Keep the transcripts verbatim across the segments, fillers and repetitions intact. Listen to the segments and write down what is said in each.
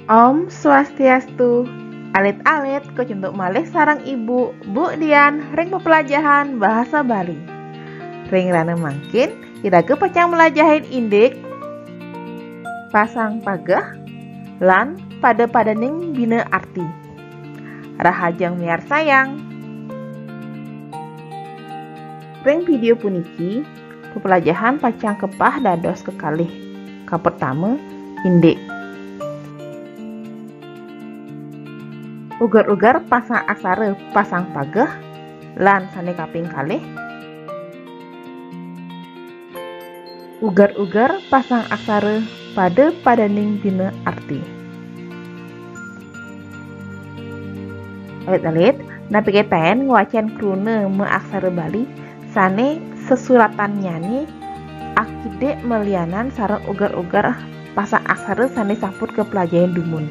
Om Swastiastu, alit-alit kacunduk malih sareng Ibu, Bu Dian, ring pepelajahan bahasa Bali. Ring rahina mangkin, iraga pacang mlajahin indik pasang pageh lan pada-padaning bina arti. Rahajeng miarsayang. Ring video puniki, pepelajahan pacang kepah dados kekalih. Kapertama, indik. Uger-uger pasang aksara pasang pageh lan sane kaping kalih, uger-uger pasang aksara pada-padaning bina arti. Alit-alit, napike taen ngwacen kruna maaksara Bali sane sesuratannyane akidik malianan sareng uger-uger pasang aksara sane sampun kaplajahin dumun.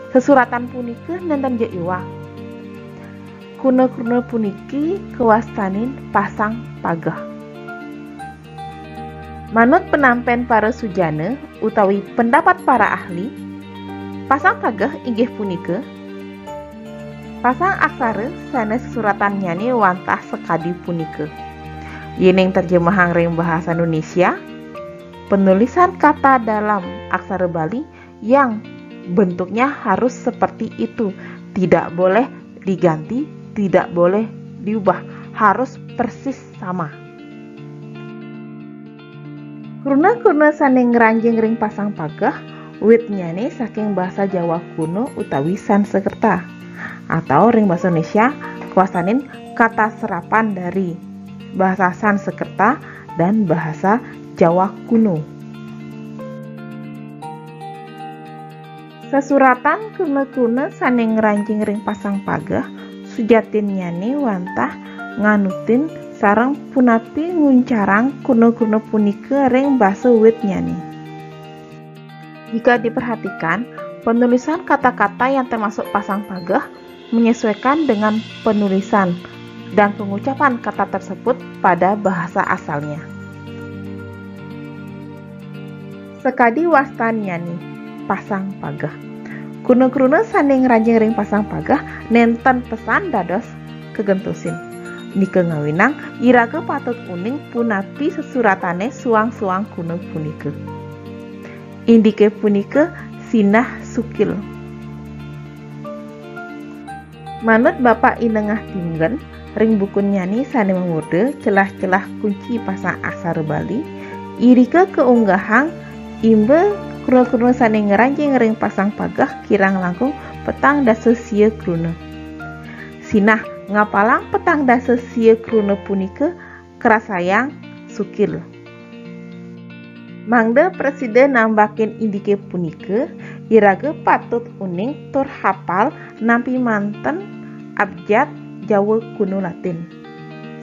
Sesuratan punika nenten ja iwang. Kruna-kruna puniki kawastanin pasang pageh. Manut penampen para sujana utawi pendapat para ahli, pasang pageh inggih punika pasang aksara sane sesuratannyane wantah sakadi punika. Yening terjemahang ring bahasa Indonesia, penulisan kata dalam aksara Bali yang bentuknya harus seperti itu, tidak boleh diganti, tidak boleh diubah, harus persis sama. Kruna-kruna sane ngranjing ring pasang pageh, witnyane saking basa Jawa kuno utawi Sanskerta, atau ring basa Indonesia kawastanin kata serapan dari bahasa Sanskerta dan bahasa Jawa kuno. Sesuratan kruna-kruna sane ngranjing ring pasang pageh, sujatinnyane wantah nganutin sareng punapi nguncarang kruna-kruna punika ring basa witnyane. Jika diperhatikan, penulisan kata-kata yang termasuk pasang pageh menyesuaikan dengan penulisan dan pengucapan kata tersebut pada bahasa asalnya. Sakadi wastannyane, pasang pageh. Kruna-kruna sane ngranjing ring pasang pageh nenten pesan dados kagentosin. Nika ngawinang iraga patut uning punapi sesuratane suang-suang kruna punika. Indike punika sinah sukil. Manut Bapak I Nengah Tinggen, ring bukunnyane sane mamurda Celah-celah Kunci Pasang Aksara Bali, irika kaunggahang imba kruna-kruna sane ngranjing ring pasang pageh kirang langkung petang dasa sia kruna. Sinah ngapalang petang dasa sia kruna punika karasayang sukil. Mangda prasida nambakin indike punika, iraga patut uning tur hapal nampi manten abjad Jawa kuno Latin.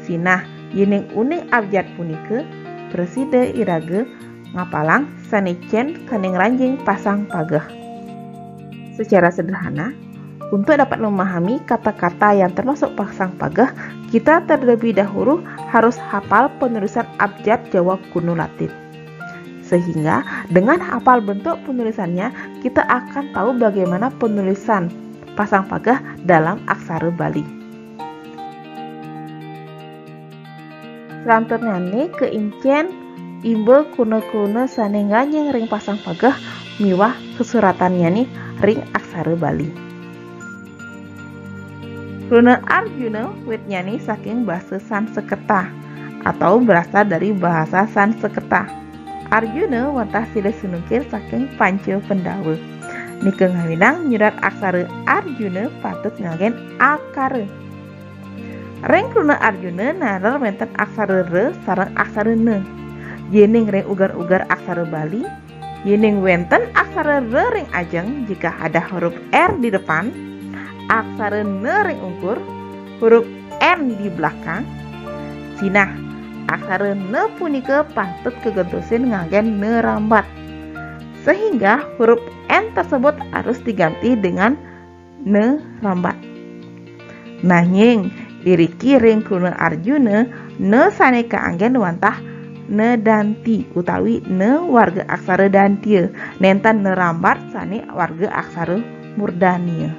Sinah, yening uning abjad punika, prasida iraga ngapalang sane cen sane ngranjing pasang pageh. Secara sederhana, untuk dapat memahami kata-kata yang termasuk pasang pageh, kita terlebih dahulu harus hafal penulisan abjad Jawa kuno Latin. Sehingga dengan hafal bentuk penulisannya, kita akan tahu bagaimana penulisan pasang pageh dalam aksara Bali. Selanturnyane kaincen imba kruna-kruna sane ngranjing ring pasang pageh miwah sesuratannyane ring aksara Bali. Kruna Arjuna witnyane saking basa Sanskerta atau berasal dari bahasa Sanskerta. Arjuna wantah silih sinungkil saking Panca Pandawa. Nika ngawinang nyurat aksara Arjuna patut nganggen akara. Ring kruna Arjuna naler wenten aksara ra sareng aksara na. Yening ring uger-uger aksara Bali, yening wenten aksara ra ring ajeng jika ada huruf R di depan, aksara na ring ungkur, huruf N di belakang, sinah, aksara na punika patut kagentosin nganggen na rambat. Sehingga huruf N tersebut harus diganti dengan na rambat. Nanging, iriki ring kruna Arjuna, na sane kaanggen wantah ne danti utawi ne warga aksara dantia, nenten ne rambat sane warga aksara murdania.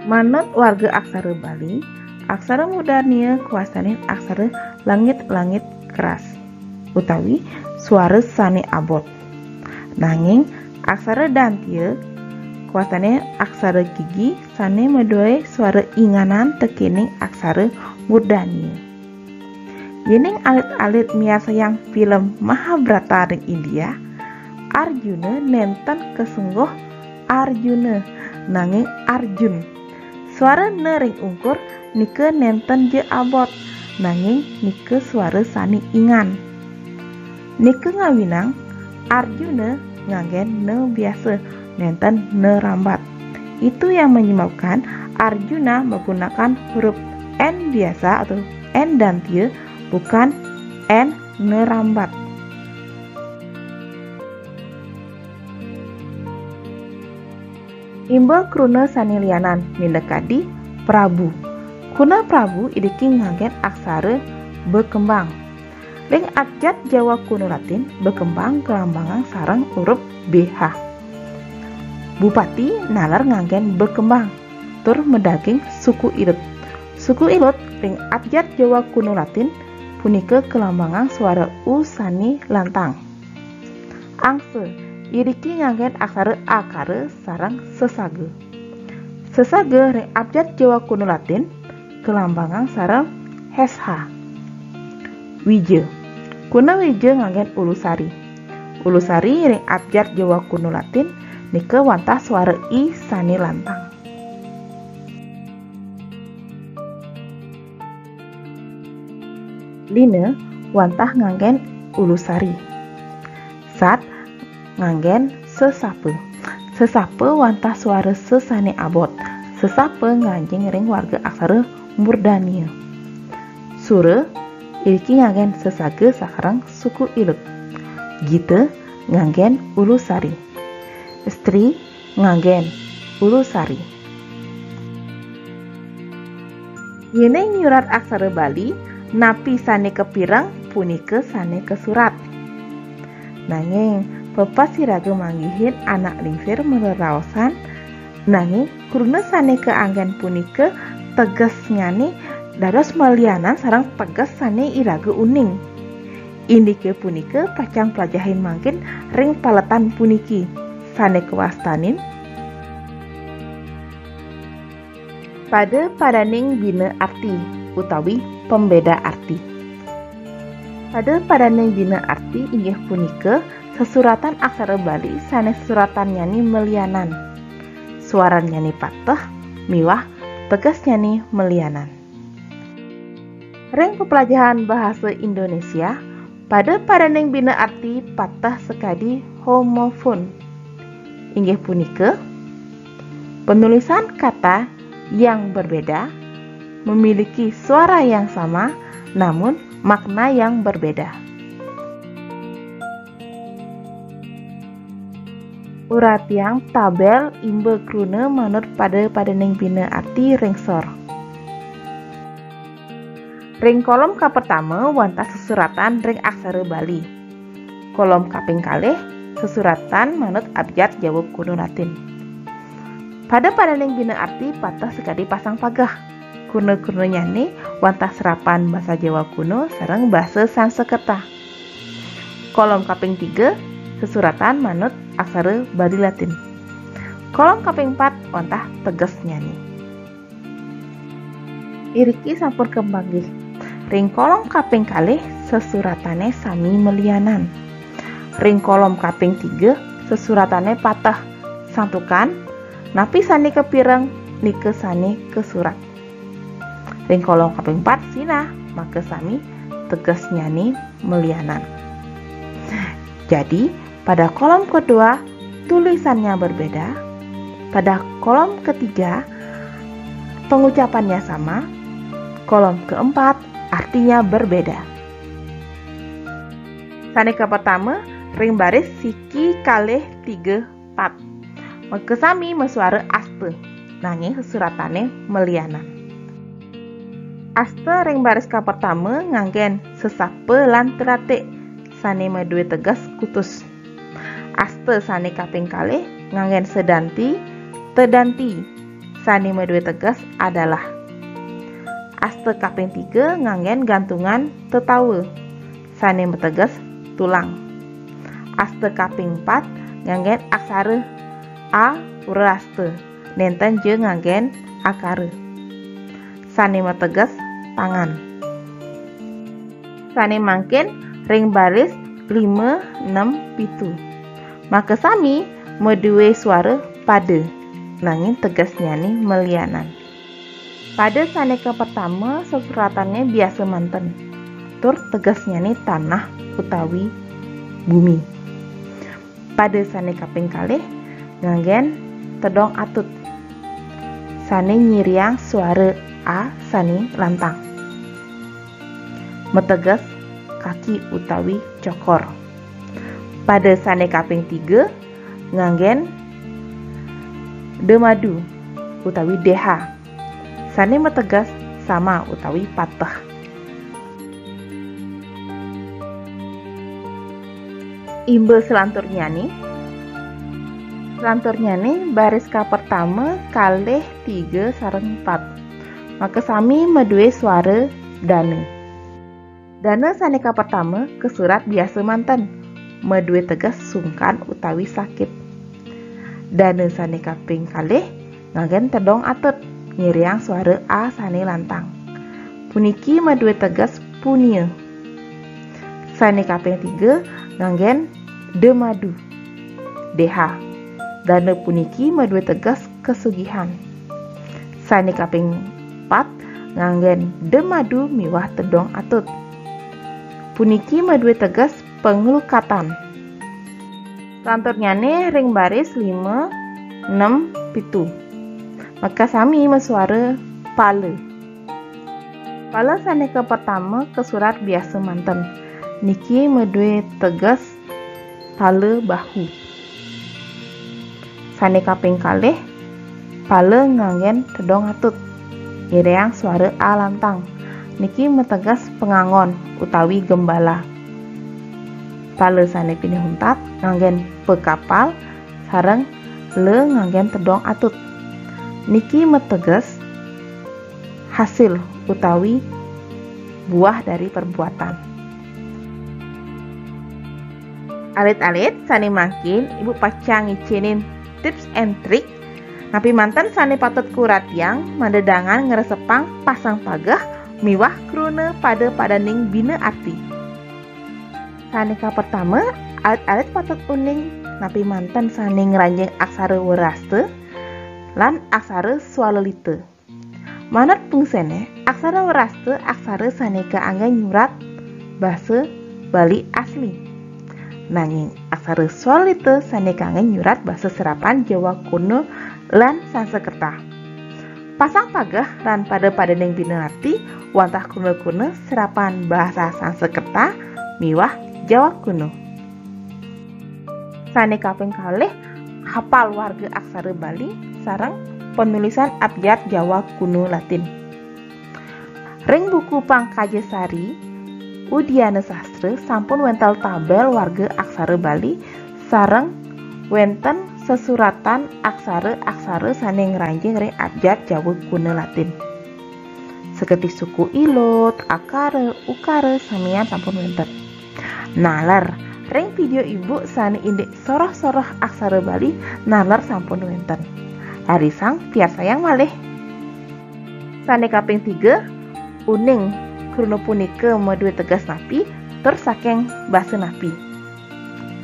Manut warga aksara Bali, aksara murdania kawastanin aksara langit-langit keras utawi suara sane abot. Nanging aksara dantia kawastanin aksara gigi sane madue suara inganan tekening aksara murdania. Yening alit-alit miarsayang film Mahabharata ring India, Arjuna nenten kasengguh Arjuna, nanging Arjun. Suara ne ring ungkur nika nenten ja abot, nanging nika suara sane ingan. Nika ngawinang Arjuna nganggen ne biasa, nenten ne rambat. Itu yang menyebabkan Arjuna menggunakan huruf N biasa atau N dantia, bukan N ne rambat. Imba kruna sane lianan minakadi Prabu. Kruna Prabu iriki nganggen aksara ba kembang. Ring abjad Jawa kuno Latin, ba kembang kalambangang sareng huruf B H. Bupati naler nganggen ba kembang tur madaging suku ilut. Suku ilut ring abjad Jawa kuno Latin punika kalambangang suara U sane lantang. Angsa, iriki nganggen aksara akara sareng sesaga. Sesaga ring abjad Jawa kuno Latin kalambangang sareng S H. Wija. Kruna wija nganggen ulusari. Ulusari ring abjad Jawa kuno Latin nika wantah suara I sane lantang. Lina wantah nganggen ulusari. Sat nganggen sesapa. Sesapa wantah suara sa sane abot. Sesapa nganjing ring warga aksara murdania. Sura iriki nganggen sesaga sareng suku ilut. Gita nganggen ulusari. Stri nganggen ulusari. Yening nyurat aksara Bali, napi sane kapireng punika sane kasurat. Nanging pepes iraga manggihin anak lingsir malaraosan, nanging kruna sane kaanggen punika tegesnyane dados malianan sareng teges sane iraga uning. Indike punika pacang plajahin mangkin ring paletan puniki, sane kawastanin pada-padaning bina arti utawi pembeda arti. Pada-padaning bina arti inggih punika sesuratan aksara Bali sane sesuratannyane malianan, suarannyane pateh miwah tegesnyane malianan. Ring peplajahan bahasa Indonesia, pada-padaning bina arti pateh sakadi homofon. Inggih punika, penulisan kata yang berbeda, memiliki suara yang sama, namun makna yang berbeda. Uratiang tabel imba kruna manut pada-padaning bina arti ring sor. Ring kolom kapertama wantah sesuratan ring aksara Bali. Kolom kaping kalih sesuratan manut abjad Jawa kuno Latin. Pada-padaning bina arti pateh sakadi pasang pageh. Kruna-krunanyane wantah serapan basa Jawa kuno sareng basa Sanskerta. Kolom kaping tiga sesuratan manut aksara Bali Latin. Kolom kaping empat wantah tegesnyane. Iriki sampun kapanggih. Ring kolom kaping kalih sesuratane sami malianan. Ring kolom kaping tiga sesuratane pateh. Santukan napi sane kapireng nika sane kasurat. Ring kolom kaping empat sinah, maka sami tegesnyane malianan. Jadi, pada kolom kedua tulisannya berbeda, pada kolom ketiga pengucapannya sama, kolom keempat artinya berbeda. Sane kapertama ring baris siki kalih tiga pat. Makasami masuara asta, nanging sesuratane malianan. Asta ring baris kapertama nganggen sesapa lan telatik, sane madue teges kutus. Asta sane kaping kalih nganggen sedanti, tedanti, sane madue teges adalah. Asta kaping tiga nganggen gantungan tetawa, sane mateges tulang. Asta kaping pat nganggen aksara a wrasta, nenten ja nganggen akara, sane mateges tangan. Sane mangkin ring baris lima, enam, pitu. Makasami madue suara pada, nanging tegesnyane malianan. Pada sane kapertama sesuratane biasa manten, tur tegesnyane tanah utawi bumi. Pada sane kaping kalih nganggen tedong atut, sane nyiriang suara a sane lantang, mateges kaki utawi cokor. Pada sane kaping tiga nganggen demadu utawi deha, sane mateges sama utawi pateh. Imba selanturnyane, selanturnyane baris kapertama, kalih, tiga, sareng pat. Makasami madue suara dana. Dana sane kapertama kasurat biasa manten, madue teges sungkan utawi sakit. Dana sane kaping kalih nganggen tedong atut, nyiriang suara a sane lantang. Puniki madue teges punia. Sane kaping tiga nganggen demadu, deha. Dana puniki madue teges kasugihan. Sane kaping pat nganggen demadu miwah tedong atut. Puniki madue teges panglukatan. Selanturnyane ring baris lima, enam, pitu. Makasami masuara pala. Pala sane kapertama kasurat biasa manten. Niki madue teges pala bahu. Sane kaping kalih, pala nganggen tedong atut, nyiriang suara a lantang. Niki mateges pangangon utawi gembala. Pala sane pinih untat nganggen pa kapal sareng la nganggen tedong atut. Niki mateges hasil utawi buah dari perbuatan. Alit-alit sane mangkin, Ibu pacang ngicenin tips and trick napi manten sane patut kuratiang mangda dangan ngresepang pasang pageh miwah kruna pada-padaning bina arti. Sane kapertama, alit-alit patut uning napi manten sane ngranjing aksara wrasta lan aksara swalalita. Manut pungsene, aksara wrasta aksara sane kaangge nyurat basa Bali asli. Nanging aksara swalalita sane kaangge nyurat basa serapan Jawa Kuna lan Sanskerta. Pasang pageh lan pada-padaning bina arti wantah kruna-kruna serapan basa Sanskerta miwah Jawa Kuna. Sane kaping kalih, hapal warga aksara Bali sareng panulisan abjad Jawa Kuna Latin. Ring buku Pangkaja Sari, Udiana Sastra sampun wenten tabel warga aksara Bali sareng wenten sesuratan aksara-aksara sane ngranjing ring abjad Jawa Kuna Latin. Sakadi suku ilut, akara, ukara samian sampun wenten. Naler, ring video Ibu sane indik soroh-soroh aksara Bali, naler sampun wenten. Rarisang piarsayang malih. Sane kaping tiga, uning kruna punika madue teges napi, tur saking basa napi.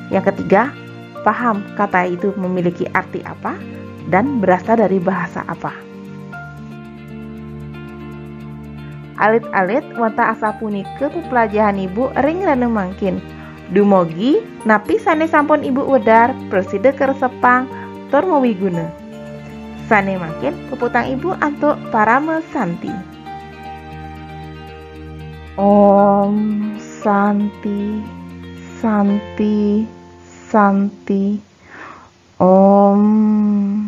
Yang ketiga, paham kata itu memiliki arti apa dan berasal dari bahasa apa. Alit-alit wantah asapunika peplajahan Ibu ring rahina mangkin. Dumugi napi sane sampun Ibu wedar prasida karesepang tur mawiguna. Sane mangkin puputang Ibu antuk parama santi. Om Santi, Santi, Santi. Om.